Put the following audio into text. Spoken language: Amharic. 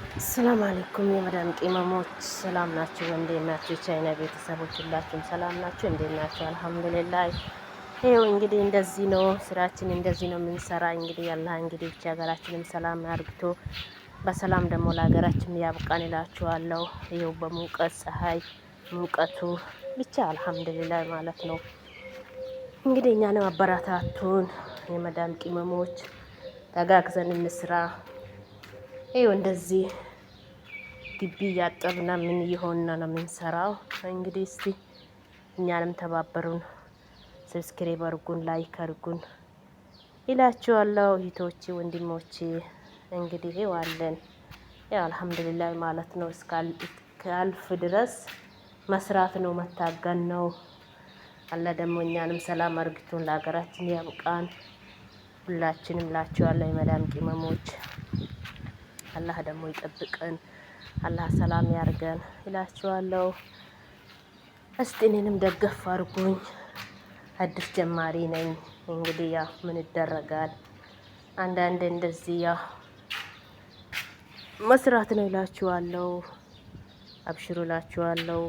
ሰላም አለይኩም የመዳም ቅመሞች ሰላም ናችሁ? እንዴት ናችሁ? የቻይና ቤተሰቦች ሁላችሁም ሰላም ናችሁ? እንዴት ናችሁ? አልሐምዱሊላህ። ይኸው እንግዲህ እንደዚህ ነው ስራችን፣ እንደዚህ ነው የምንሰራ። እንግዲህ አላህ እንግዲህ ብቻ ሀገራችንም ሰላም አርግቶ በሰላም ደግሞ ለሀገራችን ያብቃን እላችኋለሁ። ይኸው በሙቀት ፀሐይ ሙቀቱ ብቻ አልሐምዱሊላህ ማለት ነው። እንግዲህ እኛንም አበረታቱን የመዳም ቅመሞች፣ ተጋግዘን እንስራ። ይኸው እንደዚህ ግቢ እያጠብና ምን እየሆንና ነው የምንሰራው። እንግዲህ እስቲ እኛንም ተባበሩን፣ subscribe አርጉን፣ like አርጉን ይላችኋለሁ። እህቶቼ ወንድሞቼ፣ እንግዲህ ይዋለን ያው አልሐምዱሊላህ ማለት ነው። እስካልፍ ድረስ መስራት ነው መታገን ነው። አላህ ደግሞ እኛንም ሰላም አርግቶን ለሀገራችን ያብቃን። ሁላችንም ላችኋለሁ የመዳም ቅመሞች፣ አላህ ደግሞ ይጠብቀን። አላህ ሰላም ያርገን ይላችኋለሁ። እስቲ እኔንም ደገፍ አድርጉኝ። አዲስ ጀማሪ ነኝ። እንግዲህ ያው ምን ይደረጋል፣ አንዳንድ እንደዚህ ያው መስራት ነው ይላችኋለሁ። አብሽሩ እላችኋለሁ።